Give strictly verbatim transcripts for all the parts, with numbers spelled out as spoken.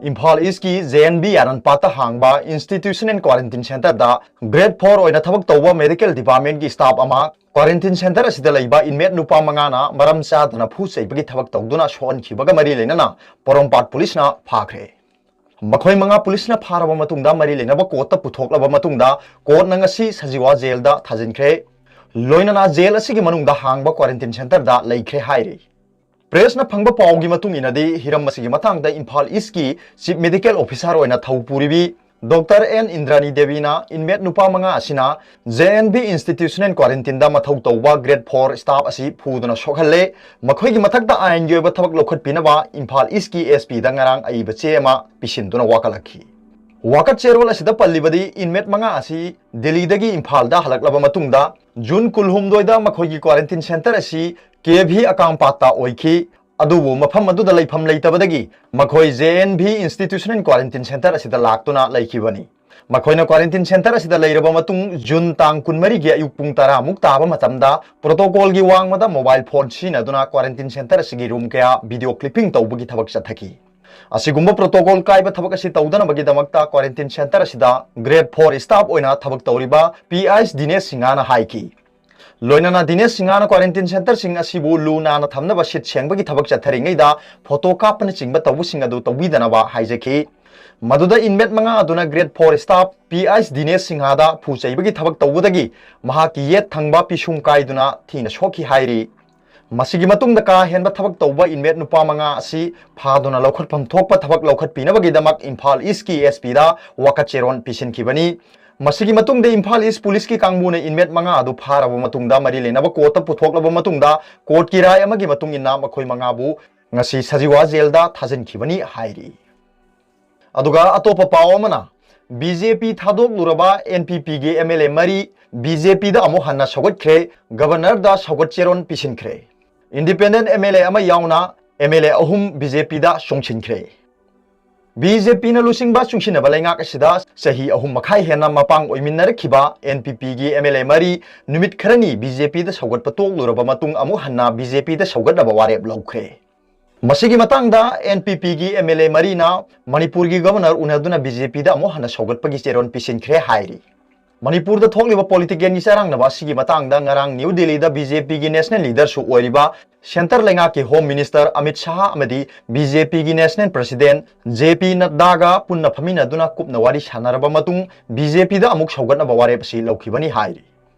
ꯏꯝꯐꯥꯜ ꯏꯁꯀꯤ J and B ꯌꯥꯔꯟꯄꯥꯠꯇ ꯍꯥꯡꯕ Institution and Quarantine Centreꯗ Grade four ꯑꯣꯏꯅ ꯊꯕꯛ ꯇꯧꯕ Medical Departmentꯀꯤ staff ꯑꯃ quarantine centre ꯑꯁꯤꯗ ꯂꯩꯕ inmate ꯅꯨꯄꯥ ꯃꯉꯥꯅ ꯃꯔꯝ ꯆꯥꯗꯅ ꯐꯨ ꯆꯩꯕꯒꯤ ꯊꯕꯛ ꯇꯧꯗꯨꯅ ꯁꯣꯛꯍꯟꯈꯤꯕꯒ ꯃꯔꯤ ꯂꯩꯅꯅ ꯄꯣꯔꯣꯝꯄꯥꯠ ꯄꯨꯂꯤꯁꯅ ꯐꯥꯈ꯭ꯔꯦ꯫ ꯃꯈꯣꯏ ꯃꯉꯥ ꯄꯨꯂꯤꯁꯅ ꯐꯥꯔꯕ ꯃꯇꯨꯡꯗ ꯃꯔꯤ ꯂꯩꯅꯕ courtꯇ ꯄꯨꯊꯣꯛꯂꯕ ꯃꯇꯨꯡꯗ courtꯅ ꯉꯁꯤ ꯁꯖꯤꯋꯥ ꯖꯦꯜꯗ ꯊꯥꯖꯤꯟꯈ꯭ꯔꯦ꯫ ꯂꯣꯏꯅꯅ ꯖꯦꯜ ꯑꯁꯤꯒꯤ ꯃꯅꯨꯡꯗ ꯍꯥꯡꯕ quarantine centreꯗ ꯂꯩꯈ꯭ꯔꯦ ꯍꯥꯏꯔꯤ꯫ Pressꯅ ꯐꯪꯕ ꯄꯥꯎꯒꯤ ꯃꯇꯨꯡ ꯏꯟꯅꯗꯤ, ꯍꯤꯔꯝ ꯑꯁꯤꯒꯤ ꯃꯇꯥꯡꯗ ꯏꯝꯐꯥꯜ ꯏꯁꯀꯤ Chief Medical Officer ꯑꯣꯏꯅ ꯊꯧ ꯄꯨꯔꯤꯕꯤ ꯗꯣꯛꯇꯔ ꯑꯦꯟ ꯏꯟꯗ꯭ꯔꯥꯅꯤ ꯗꯦꯕꯤꯅ inmate ꯅꯨꯄꯥ ꯃꯉꯥ ꯑꯁꯤꯅ J and B Institution and Quarantineꯗ ꯃꯊꯧ ꯇꯧꯕ Grade four staff ꯑꯁꯤ ꯐꯨꯗꯨꯅ ꯁꯣꯛꯍꯜꯂꯦ꯫ ꯃꯈꯣꯏꯒꯤ ꯃꯊꯛꯇ ꯑꯥꯏꯟꯒꯤ ꯑꯣꯏꯕ ꯊꯕꯛ ꯂꯧꯈꯠꯄꯤꯅꯕ ꯏꯝꯐꯥꯜ ꯏꯁꯀꯤ ꯑꯦꯁ ꯄꯤꯗ ꯉꯔꯥꯡ ꯑꯏꯕ ꯆꯦ ꯑꯃ ꯄꯤꯁꯤꯟꯗꯨꯅ ꯋꯥꯀꯠꯂꯛꯈꯤ꯫ ꯋꯥꯀꯠ ꯆꯦꯔꯣꯜ ꯑꯁꯤꯗ ꯄꯜꯂꯤꯕꯗꯤ, inmate ꯃꯉꯥ ꯑꯁꯤ ꯗꯦꯜꯂꯤꯗꯒꯤ ꯏꯝꯐꯥꯜꯗ ꯍꯜꯂꯛꯂꯕ ꯃꯇꯨꯡꯗ, ꯖꯨꯟ ꯀꯨꯟꯍꯨꯝꯗꯣꯏꯗ ꯃꯈꯣꯏꯒꯤ quarantine centre ꯑꯁꯤ ꯀꯦ ꯚꯤ ꯑꯀꯥꯝꯄꯥꯠꯇ ꯑꯣꯏꯈꯤ꯫ ꯑꯗꯨꯕꯨ ꯃꯐꯝ ꯑꯗꯨꯗ ꯂꯩꯐꯝ ꯂꯩꯇꯕꯗꯒꯤ ꯃꯈꯣꯏ J and V Institution and Quarantine Centre ꯑꯁꯤꯗ ꯂꯥꯛꯇꯨꯅ ꯂꯩꯈꯤꯕꯅꯤ꯫ ꯃꯈꯣꯏꯅ quarantine centre ꯑꯁꯤꯗ ꯂꯩꯔꯕ ꯃꯇꯨꯡ, ꯖꯨꯟ ꯇꯥꯡ ꯀꯨꯟꯃꯔꯤꯒꯤ ꯑꯌꯨꯛ ꯄꯨꯡ ꯇꯔꯥꯃꯨꯛ ꯇꯥꯕ ꯃꯇꯝꯗ, protocolꯒꯤ ꯋꯥꯡꯃꯗ mobile phone ꯁꯤꯖꯤꯟꯅꯗꯨꯅ quarantine centre ꯑꯁꯤꯒꯤ room ꯀꯌꯥ video clipping ꯇꯧꯕꯒꯤ ꯊꯕꯛ ꯆꯠꯊꯈꯤ꯫ ꯑꯁꯤꯒꯨꯝꯕ protocol ꯀꯥꯏꯕ ꯊꯕꯛ ꯑꯁꯤ ꯇꯧꯗꯅꯕꯒꯤꯗꯃꯛꯇ quarantine centre ꯑꯁꯤꯗ Grade four staff ꯑꯣꯏꯅ ꯊꯕꯛ ꯇꯧꯔꯤꯕ ꯄꯤ ꯑꯥꯏ ꯑꯦꯁ ꯗꯤꯅꯦꯁ ꯁꯤꯡꯍꯅ ꯍꯥꯏꯈꯤ꯫ ꯂꯣꯏꯅꯅ ꯗꯤꯅꯦꯁ ꯁꯤꯡꯍꯅ quarantine centreꯁꯤꯡ ꯑꯁꯤꯕꯨ ꯂꯨ ꯅꯥꯟꯅ ꯊꯝꯅꯕ ꯁꯤꯠ ꯁꯦꯡꯕꯒꯤ ꯊꯕꯛ ꯆꯠꯊꯔꯤꯉꯩꯗ photo ꯀꯥꯞꯄꯅꯆꯤꯡꯕ ꯇꯧꯕꯁꯤꯡ ꯑꯗꯨ ꯇꯧꯕꯤꯗꯅꯕ ꯍꯥꯏꯖꯈꯤ꯫ ꯃꯗꯨꯗ inmate ꯃꯉꯥ ꯑꯗꯨꯅ Grade four staff P I ꯑꯦꯁ ꯗꯤꯅꯦꯁ ꯁꯤꯡꯍꯗ ꯐꯨ ꯆꯩꯕꯒꯤ ꯊꯕꯛ ꯇꯧꯕꯗꯒꯤ ꯃꯍꯥꯛꯀꯤ ꯌꯦꯠ ꯊꯪꯕ ꯄꯤꯁꯨꯝ ꯀꯥꯏꯗꯨꯅ ꯊꯤꯅ ꯁꯣꯛꯈꯤ ꯍꯥꯏꯔꯤ꯫ ꯃꯁꯤꯒꯤ ꯃꯇꯨꯡꯗ ꯀꯥ ꯍꯦꯟꯕ ꯊꯕꯛ ꯇꯧꯕ inmate ꯅꯨꯄꯥ ꯃꯉꯥ ꯑꯁꯤ ꯐꯥꯗꯨꯅ ꯂꯧꯈꯠꯐꯝ ꯊꯣꯛꯄ ꯊꯕꯛ ꯂꯧꯈꯠꯄꯤꯅꯕꯒꯤꯗꯃꯛ ꯏꯝꯐꯥꯜ ꯏꯁꯀꯤ ꯑꯦꯁ ꯄꯤꯗ ꯋꯥꯀꯠ ꯆꯦꯔꯣꯜ ꯄꯤꯁꯤꯟꯈꯤꯕꯅꯤ꯫ ꯃꯁꯤꯒꯤ ꯃꯇꯨꯡꯗ ꯏꯝꯐꯥꯜ ꯏꯁ ꯄꯨꯂꯤꯁꯀꯤ ꯀꯥꯡꯕꯨꯅ inmate ꯃꯉꯥ ꯑꯗꯨ ꯐꯥꯔꯕ ꯃꯇꯨꯡꯗ, ꯃꯔꯤ ꯂꯩꯅꯕ courtꯇ ꯄꯨꯊꯣꯛꯂꯕ ꯃꯇꯨꯡꯗ, courtꯀꯤ ꯔꯥꯏ ꯑꯃꯒꯤ ꯃꯇꯨꯡ ꯏꯟꯅ ꯃꯈꯣꯏ ꯃꯉꯥꯕꯨ ꯉꯁꯤ ꯁꯖꯤꯋꯥ ꯖꯦꯜꯗ ꯊꯥꯖꯤꯟꯈꯤꯕꯅꯤ ꯍꯥꯏꯔꯤ꯫ ꯑꯗꯨꯒ ꯑꯇꯣꯞꯄ ꯄꯥꯎ ꯑꯃꯅ, ꯕꯤ ꯖꯦ ꯄꯤ ꯊꯥꯗꯣꯛꯂꯨꯔꯕ ꯑꯦꯟ ꯄꯤ ꯄꯤꯒꯤ ꯑꯦꯝ ꯑꯦꯜ ꯑꯦ ꯃꯔꯤ ꯕꯤ ꯖꯦ ꯄꯤꯗ ꯑꯃꯨꯛ ꯍꯟꯅ ꯁꯧꯒꯠꯈ꯭ꯔꯦ, Governorꯗ ꯁꯧꯒꯠ ꯆꯦꯔꯣꯜ ꯄꯤꯁꯤꯟꯈ꯭ꯔꯦ꯫ Independent ꯑꯦꯝ ꯑꯦꯜ ꯑꯦ ꯑꯃ ꯌꯥꯎꯅ ꯑꯦꯝ ꯑꯦꯜ ꯑꯦ ꯑꯍꯨꯝ ꯕꯤ ꯖꯦ ꯄꯤꯗ ꯆꯣꯡꯁꯤꯟꯈ꯭ꯔꯦ꯫ ꯕꯤ ꯖꯦ ꯄꯤꯅ ꯂꯨꯆꯤꯡꯕ ꯆꯨꯡꯁꯤꯟꯅꯕ ꯂꯩꯉꯥꯛ ꯑꯁꯤꯗ ꯆꯍꯤ ꯑꯍꯨꯝ ꯃꯈꯥꯏ ꯍꯦꯟꯅ ꯃꯄꯥꯡ ꯑꯣꯏꯃꯤꯟꯅꯔꯛꯈꯤꯕ ꯑꯦꯟ ꯄꯤ ꯄꯤꯒꯤ ꯑꯦꯝ ꯑꯦꯜ ꯑꯦ ꯃꯔꯤ ꯅꯨꯃꯤꯠ ꯈꯔꯅꯤ ꯕꯤ ꯖꯦ ꯄꯤꯗ ꯁꯧꯒꯠꯄ ꯇꯣꯛꯂꯨꯔꯕ ꯃꯇꯨꯡ ꯑꯃꯨꯛ ꯍꯟꯅ ꯕꯤ ꯖꯦ ꯄꯤꯗ ꯁꯧꯒꯠꯅꯕ ꯋꯥꯔꯦꯞ ꯂꯧꯈ꯭ꯔꯦ꯫ ꯃꯁꯤꯒꯤ ꯃꯇꯥꯡꯗ N P P ꯒꯤ M L A ꯃꯔꯤꯅ ꯃꯅꯤꯄꯨꯔꯒꯤ ꯒꯕꯔꯅꯔ ꯎꯅꯗꯨꯅ B J P ꯗ ꯑꯃꯨꯛ ꯍꯟꯅ ꯁꯧꯒꯠꯄꯒꯤ ꯆꯦꯔꯣꯟ ꯄꯤꯁꯤꯟꯈ꯭ꯔꯦ ꯍꯥꯏꯔꯤ꯫ ꯃꯅꯤꯄꯨꯔꯗ ꯊꯣꯛꯂꯤꯕ ꯄꯣꯂꯤꯇꯤꯀꯦꯜꯒꯤ ꯆꯔꯥꯡꯅꯕ ꯑꯁꯤꯒꯤ ꯃꯇꯥꯡꯗ ꯉꯔꯥꯡ ꯅ꯭ꯌꯨ ꯗꯤꯜꯂꯤꯗ B J P ꯒꯤ ꯅꯦꯁꯅꯦꯜ ꯂꯤꯗꯔꯁꯨ ꯑꯣꯏꯔꯤꯕ ꯁꯦꯟꯇꯔ ꯂꯩꯉꯥꯛꯀꯤ ꯍꯣꯝ ꯃꯤꯅꯤꯁꯇꯔ ꯑꯃꯤꯠ ꯁꯥꯍ ꯑꯃꯗꯤ B J P ꯒꯤ ꯅꯦꯁꯅꯦꯜ ꯄ꯭ꯔꯁꯤꯗꯦꯟꯠ J P ꯅꯗ꯭ꯗꯥꯒ ꯄꯨꯟꯅ ꯐꯝꯃꯤꯟꯅꯗꯨꯅ ꯀꯨꯞꯅ ꯋꯥꯔꯤ ꯁꯥꯟꯅꯔꯕ ꯃꯇꯨꯡ B J P ꯗ ꯑꯃꯨꯛ ꯁꯧꯒꯠꯅꯕ ꯋꯥꯔꯦꯞ ꯑꯁꯤ ꯂꯧꯈꯤꯕꯅꯤ ꯍꯥꯏꯔꯤ꯫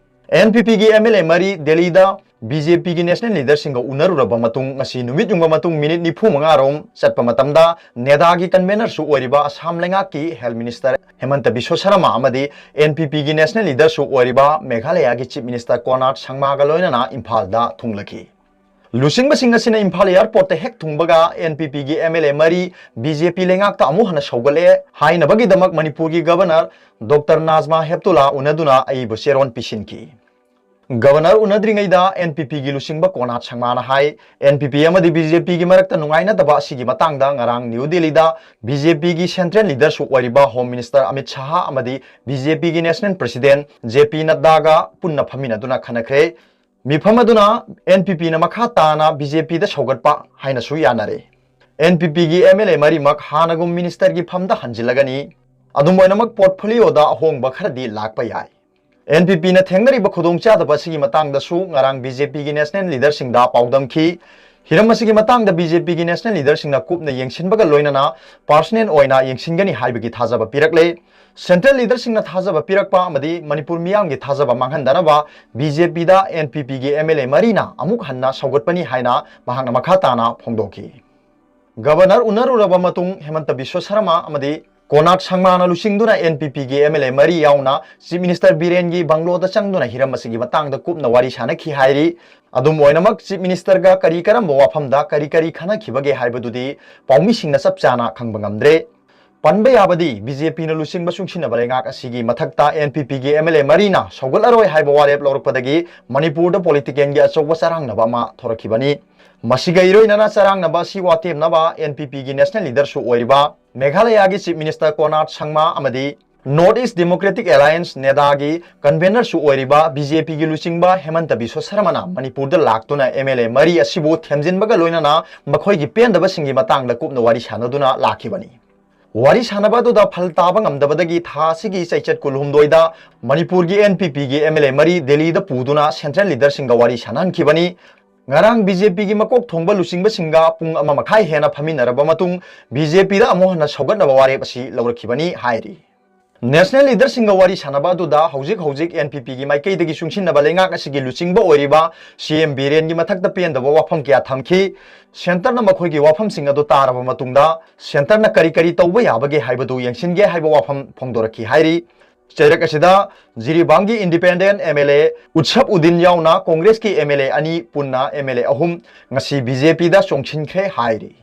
N P P ꯒꯤ M L A ꯃꯔꯤ ꯗꯦꯜꯂꯤꯗ B J P ꯒꯤ ꯅꯦꯁꯅꯦꯜ ꯂꯤꯗꯔꯁꯤꯡꯒ ꯎꯅꯔꯨꯔꯕ ꯃꯇꯨꯡ ꯉꯁꯤ ꯅꯨꯃꯤꯠ ꯌꯨꯡꯕ ꯃꯇꯨꯡ ꯃꯤꯅꯤꯠ ꯅꯤꯐꯨ ꯃꯉꯥ ꯔꯣꯝ ꯆꯠꯄ ꯃꯇꯝꯗ ꯅꯦꯗꯥꯒꯤ ꯀꯟꯚꯦꯅꯔꯁꯨ ꯑꯣꯏꯔꯤꯕ ꯑꯁꯥꯝ ꯂꯩꯉꯥꯛꯀꯤ ꯍꯦꯜꯊ ꯃꯤꯅꯤꯁꯇꯔ ꯍꯦꯃꯟꯇ ꯕꯤꯁ꯭ꯋ ꯁꯔꯃ ꯑꯃꯗꯤ N P P ꯒꯤ ꯅꯦꯁꯅꯦꯜ ꯂꯤꯗꯔꯁꯨ ꯑꯣꯏꯔꯤꯕ ꯃꯦꯘꯥꯂꯌꯥꯒꯤ ꯆꯤꯐ ꯃꯤꯅꯤꯁꯇꯔ ꯀꯣꯅꯥꯔꯗ ꯁꯪꯃꯥꯒ ꯂꯣꯏꯅꯅ ꯏꯝꯐꯥꯜꯗ ꯊꯨꯡꯂꯈꯤ꯫ ꯂꯨꯆꯤꯡꯕꯁꯤꯡ ꯑꯁꯤꯅ ꯏꯝꯐꯥꯜ ꯑꯦꯌꯔꯄꯣꯔꯠꯇ ꯍꯦꯛ ꯊꯨꯡꯕꯒ N P P ꯒꯤ M L A ꯃꯔꯤ B J P ꯂꯩꯉꯥꯛꯇ ꯑꯃꯨꯛ ꯍꯟꯅ ꯁꯧꯒꯠꯂꯦ ꯍꯥꯏꯅꯕꯒꯤꯗꯃꯛ ꯃꯅꯤꯄꯨꯔꯒꯤ ꯒꯕꯔꯅꯔ ꯗꯣꯛꯇꯔ ꯅꯥꯖꯃꯥ ꯍꯦꯞꯇꯨꯂꯥ ꯎꯅꯗꯨꯅ ꯑꯏꯕ ꯆꯦꯔꯣꯟ ꯄꯤꯁꯤꯟꯈꯤ꯫ ꯒꯕꯔꯅꯔ ꯎꯅꯗ꯭ꯔꯤꯉꯩꯗ N P P ꯒꯤ ꯂꯨꯆꯤꯡꯕ ꯀꯣꯅꯥꯔꯗ ꯁꯪꯃꯥꯅ ꯍꯥꯏ, N P P ꯑꯃꯗꯤ B J P ꯒꯤ ꯃꯔꯛꯇ ꯅꯨꯡꯉꯥꯏꯅꯗꯕ ꯑꯁꯤꯒꯤ ꯃꯇꯥꯡꯗ ꯉꯔꯥꯡ ꯅ꯭ꯌꯨ ꯗꯤꯜꯂꯤꯗ B J P ꯒꯤ ꯁꯦꯟꯇ꯭ꯔꯦꯜ ꯂꯤꯗꯔꯁꯨ ꯑꯣꯏꯔꯤꯕ ꯍꯣꯝ ꯃꯤꯅꯤꯁꯇꯔ ꯑꯃꯤꯠ ꯁꯥꯍ ꯑꯃꯗꯤ B J P ꯒꯤ ꯅꯦꯁꯅꯦꯜ ꯄ꯭ꯔꯁꯤꯗꯦꯟꯠ J P ꯅꯗ꯭ꯗꯥꯒ ꯄꯨꯟꯅ ꯐꯝꯃꯤꯟꯅꯗꯨꯅ ꯈꯟꯅꯈ꯭ꯔꯦ꯫ ꯃꯤꯐꯝ ꯑꯗꯨꯅ N P P ꯅ ꯃꯈꯥ ꯇꯥꯅ B J P ꯗ ꯁꯧꯒꯠꯄ ꯍꯥꯏꯅꯁꯨ ꯌꯥꯅꯔꯦ꯫ N P P ꯒꯤ M L A ꯃꯔꯤꯃꯛ ꯍꯥꯟꯅꯒꯨꯝ ꯃꯤꯅꯤꯁꯇꯔꯒꯤ ꯐꯝꯗ ꯍꯟꯖꯤꯜꯂꯒꯅꯤ꯫ ꯑꯗꯨꯝ ꯑꯣꯏꯅꯃꯛ, ꯄꯣꯔꯠꯐꯣꯂꯤꯑꯣꯗ ꯑꯍꯣꯡꯕ ꯈꯔꯗꯤ ꯂꯥꯛꯄ ꯌꯥꯏ꯫ N P P ꯅ ꯊꯦꯡꯅꯔꯤꯕ ꯈꯨꯗꯣꯡꯆꯥꯗꯕ ꯑꯁꯤꯒꯤ ꯃꯇꯥꯡꯗꯁꯨ ꯉꯔꯥꯡ B J P ꯒꯤ ꯅꯦꯁꯅꯦꯜ ꯂꯤꯗꯔꯁꯤꯡꯗ ꯄꯥꯎꯗꯝꯈꯤ꯫ ꯍꯤꯔꯝ ꯑꯁꯤꯒꯤ ꯃꯇꯥꯡꯗ B J P ꯒꯤ ꯅꯦꯁꯅꯦꯜ ꯂꯤꯗꯔꯁꯤꯡꯅ ꯀꯨꯞꯅ ꯌꯦꯡꯁꯤꯟꯕꯒ ꯂꯣꯏꯅꯅ ꯄꯔꯁꯣꯅꯦꯜ ꯑꯣꯏꯅ ꯌꯦꯡꯁꯤꯟꯒꯅꯤ ꯍꯥꯏꯕꯒꯤ ꯊꯥꯖꯕ ꯄꯤꯔꯛꯂꯦ꯫ ꯁꯦꯟꯇ꯭ꯔꯦꯜ ꯂꯤꯗꯔꯁꯤꯡꯅ ꯊꯥꯖꯕ ꯄꯤꯔꯛꯄ ꯑꯃꯗꯤ ꯃꯅꯤꯄꯨꯔ ꯃꯤꯌꯥꯝꯒꯤ ꯊꯥꯖꯕ ꯃꯥꯡꯍꯟꯗꯅꯕ B J P ꯗ N P P ꯒꯤ M L A ꯃꯔꯤꯅ ꯑꯃꯨꯛ ꯍꯟꯅ ꯁꯧꯒꯠꯄꯅꯤ ꯍꯥꯏꯅ ꯃꯍꯥꯛꯅ ꯃꯈꯥ ꯇꯥꯅ ꯐꯣꯡꯗꯣꯛꯈꯤ꯫ ꯒꯕꯔꯅꯔ ꯎꯅꯔꯨꯔꯕ ꯃꯇꯨꯡ ꯍꯦꯃꯟꯇ ꯕꯤꯁ꯭ꯋ ꯁꯔꯃ ꯑꯃꯗꯤ ꯀꯣꯅꯥꯔꯗ ꯁꯪꯃꯥꯅ ꯂꯨꯆꯤꯡꯗꯨꯅ N P P ꯒꯤ M L A ꯃꯔꯤ ꯌꯥꯎꯅ ꯆꯤꯐ ꯃꯤꯅꯤꯁꯇꯔ ꯕꯤꯔꯦꯟꯒꯤ ꯕꯪꯒ꯭ꯂꯣꯗ ꯆꯪꯗꯨꯅ ꯍꯤꯔꯝ ꯑꯁꯤꯒꯤ ꯃꯇꯥꯡꯗ ꯀꯨꯞꯅ ꯋꯥꯔꯤ ꯁꯥꯅꯈꯤ ꯍꯥꯏꯔꯤ꯫ ꯑꯗꯨꯝ ꯑꯣꯏꯅꯃꯛ, ꯆꯤꯐ ꯃꯤꯅꯤꯁꯇꯔꯒ ꯀꯔꯤ ꯀꯔꯝꯕ ꯋꯥꯐꯝꯗ ꯀꯔꯤ ꯀꯔꯤ ꯈꯟꯅꯈꯤꯕꯒꯦ ꯍꯥꯏꯕꯗꯨꯗꯤ ꯄꯥꯎꯃꯤꯁꯤꯡꯅ ꯆꯞ ꯆꯥꯅ ꯈꯪꯕ ꯉꯝꯗ꯭ꯔꯦ꯫ ꯄꯟꯕ ꯌꯥꯕꯗꯤ, B J P ꯅ ꯂꯨꯆꯤꯡꯕ ꯆꯨꯡꯁꯤꯟꯅꯕ ꯂꯩꯉꯥꯛ ꯑꯁꯤꯒꯤ ꯃꯊꯛꯇ N P P ꯒꯤ M L A ꯃꯔꯤꯅ ꯁꯧꯒꯠꯂꯔꯣꯏ ꯍꯥꯏꯕ ꯋꯥꯔꯦꯞ ꯂꯧꯔꯛꯄꯗꯒꯤ ꯃꯅꯤꯄꯨꯔꯗ ꯄꯣꯂꯤꯇꯤꯀꯦꯜꯒꯤ ꯑꯆꯧꯕ ꯆꯔꯥꯡꯅꯕ ꯑꯃ ꯊꯣꯔꯛꯈꯤꯕꯅꯤ꯫ ꯃꯁꯤꯒ ꯏꯔꯣꯏꯅꯅ ꯆꯔꯥꯡꯅꯕ ꯑꯁꯤ ꯋꯥꯇꯦꯝꯅꯕ N P P ꯒꯤ ꯅꯦꯁꯅꯦꯜ ꯂꯤꯗꯔꯁꯨ ꯑꯣꯏꯔꯤꯕ ꯃꯦꯘꯥꯂꯌꯥꯒꯤ ꯆꯤꯐ ꯃꯤꯅꯤꯁꯇꯔ ꯀꯣꯅꯥꯔꯗ ꯁꯪꯃꯥ ꯑꯃꯗꯤ North East Democratic Alliance, ꯅꯦꯗꯥꯒꯤ ꯀꯟꯚꯦꯅꯔꯁꯨ ꯑꯣꯏꯔꯤꯕ ꯕꯤ ꯖꯦ ꯄꯤꯒꯤ ꯂꯨꯆꯤꯡꯕ ꯍꯦꯃꯟꯇ ꯕꯤꯁ꯭ꯋ ꯁꯔꯃꯅ ꯃꯅꯤꯄꯨꯔꯗ ꯂꯥꯛꯇꯨꯅ ꯑꯦꯝ ꯑꯦꯜ ꯑꯦ ꯃꯔꯤ ꯑꯁꯤꯕꯨ ꯊꯦꯝꯖꯤꯟꯕꯒ ꯂꯣꯏꯅꯅ ꯃꯈꯣꯏꯒꯤ ꯄꯦꯟꯗꯕꯁꯤꯡꯒꯤ ꯃꯇꯥꯡꯗ ꯀꯨꯞꯅ ꯋꯥꯔꯤ ꯁꯥꯟꯅꯗꯨꯅ ꯂꯥꯛꯈꯤꯕꯅꯤ꯫ ꯋꯥꯔꯤ ꯁꯥꯟꯅꯕ ꯑꯗꯨꯗ ꯐꯜ ꯇꯥꯕ ꯉꯝꯗꯕꯗꯒꯤ ꯊꯥ ꯑꯁꯤꯒꯤ ꯆꯩꯆꯠ ꯀꯨꯟꯍꯨꯝꯗꯣꯏꯗ ꯃꯅꯤꯄꯨꯔꯒꯤ ꯑꯦꯟ ꯄꯤ ꯄꯤꯒꯤ ꯑꯦꯝ ꯑꯦꯜ ꯑꯦ ꯃꯔꯤ ꯗꯦꯜꯂꯤꯗ ꯄꯨꯗꯨꯅ ꯁꯦꯟꯇ꯭ꯔꯦꯜ ꯂꯤꯗꯔꯁꯤꯡꯒ ꯋꯥꯔꯤ ꯁꯥꯟꯅꯍꯟꯈꯤꯕꯅꯤ꯫ ꯉꯔꯥꯡ ꯕꯤ ꯖꯦ ꯄꯤꯒꯤ ꯃꯀꯣꯛ ꯊꯣꯡꯕ ꯂꯨꯆꯤꯡꯕꯁꯤꯡꯒ ꯄꯨꯡ ꯑꯃ ꯃꯈꯥꯏ ꯍꯦꯟꯅ ꯐꯝꯃꯤꯟꯅꯔꯕ ꯃꯇꯨꯡ ꯕꯤ ꯖꯦ ꯄꯤꯗ ꯑꯃꯨꯛ ꯍꯟꯅ ꯁꯧꯒꯠꯅꯕ ꯋꯥꯔꯦꯞ ꯑꯁꯤ ꯂꯧꯔꯛꯈꯤꯕꯅꯤ ꯍꯥꯏꯔꯤ꯫ ꯅꯦꯁꯅꯦꯜ ꯂꯤꯗꯔꯁꯤꯡꯒ ꯋꯥꯔꯤ ꯁꯥꯟꯅꯕ ꯑꯗꯨꯗ ꯍꯧꯖꯤꯛ ꯍꯧꯖꯤꯛ ꯑꯦꯟ ꯄꯤ ꯄꯤꯒꯤ ꯃꯥꯏꯀꯩꯗꯒꯤ ꯆꯨꯡꯁꯤꯟꯅꯕ ꯂꯩꯉꯥꯛ ꯑꯁꯤꯒꯤ ꯂꯨꯆꯤꯡꯕ ꯑꯣꯏꯔꯤꯕ ꯁꯤ ꯑꯦꯝ ꯕꯤꯔꯦꯟꯒꯤ ꯃꯊꯛꯇ ꯄꯦꯟꯗꯕ ꯋꯥꯐꯝ ꯀꯌꯥ ꯊꯝꯈꯤ꯫ ꯁꯦꯟꯇꯔꯅ ꯃꯈꯣꯏꯒꯤ ꯋꯥꯐꯝꯁꯤꯡ ꯑꯗꯨ ꯇꯥꯔꯕ ꯃꯇꯨꯡꯗ ꯁꯦꯟꯇꯔꯅ ꯀꯔꯤ ꯀꯔꯤ ꯇꯧꯕ ꯌꯥꯕꯒꯦ ꯍꯥꯏꯕꯗꯨ ꯌꯦꯡꯁꯤꯟꯒꯦ ꯍꯥꯏꯕ ꯋꯥꯐꯝ ꯐꯣꯡꯗꯣꯔꯛꯈꯤ ꯍꯥꯏꯔꯤ꯫ ꯆꯩꯔꯛ ꯑꯁꯤꯗ ꯖꯤꯔꯤꯕꯥꯝꯒꯤ independent M L A ꯎꯠꯁꯕ Uddin ꯌꯥꯎꯅ ꯀꯣꯡꯒ꯭ꯔꯦꯁꯀꯤ ꯑꯦꯝ ꯑꯦꯜ ꯑꯦ ꯑꯅꯤ, ꯄꯨꯟꯅ ꯑꯦꯝ ꯑꯦꯜ ꯑꯦ ꯑꯍꯨꯝ ꯉꯁꯤ ꯕꯤ ꯖꯦ ꯄꯤꯗ ꯆꯣꯡꯁꯤꯟꯈ꯭ꯔꯦ ꯍꯥꯏꯔꯤ꯫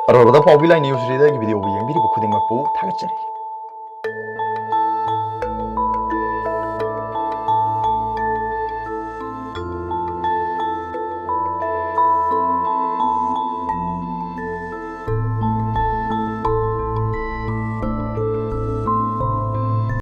ꯑꯔꯣꯏꯕꯗ ꯄꯥꯎꯕꯤ ꯂꯥꯏ ꯅ꯭ꯌꯨꯁ ꯔꯤꯗꯔꯒꯤ ꯚꯤꯗꯤꯑꯣꯕꯨ ꯌꯦꯡꯕꯤꯔꯤꯕ ꯈꯨꯗꯤꯡꯃꯛꯄꯨ ꯊꯥꯒꯠꯆꯔꯤ꯫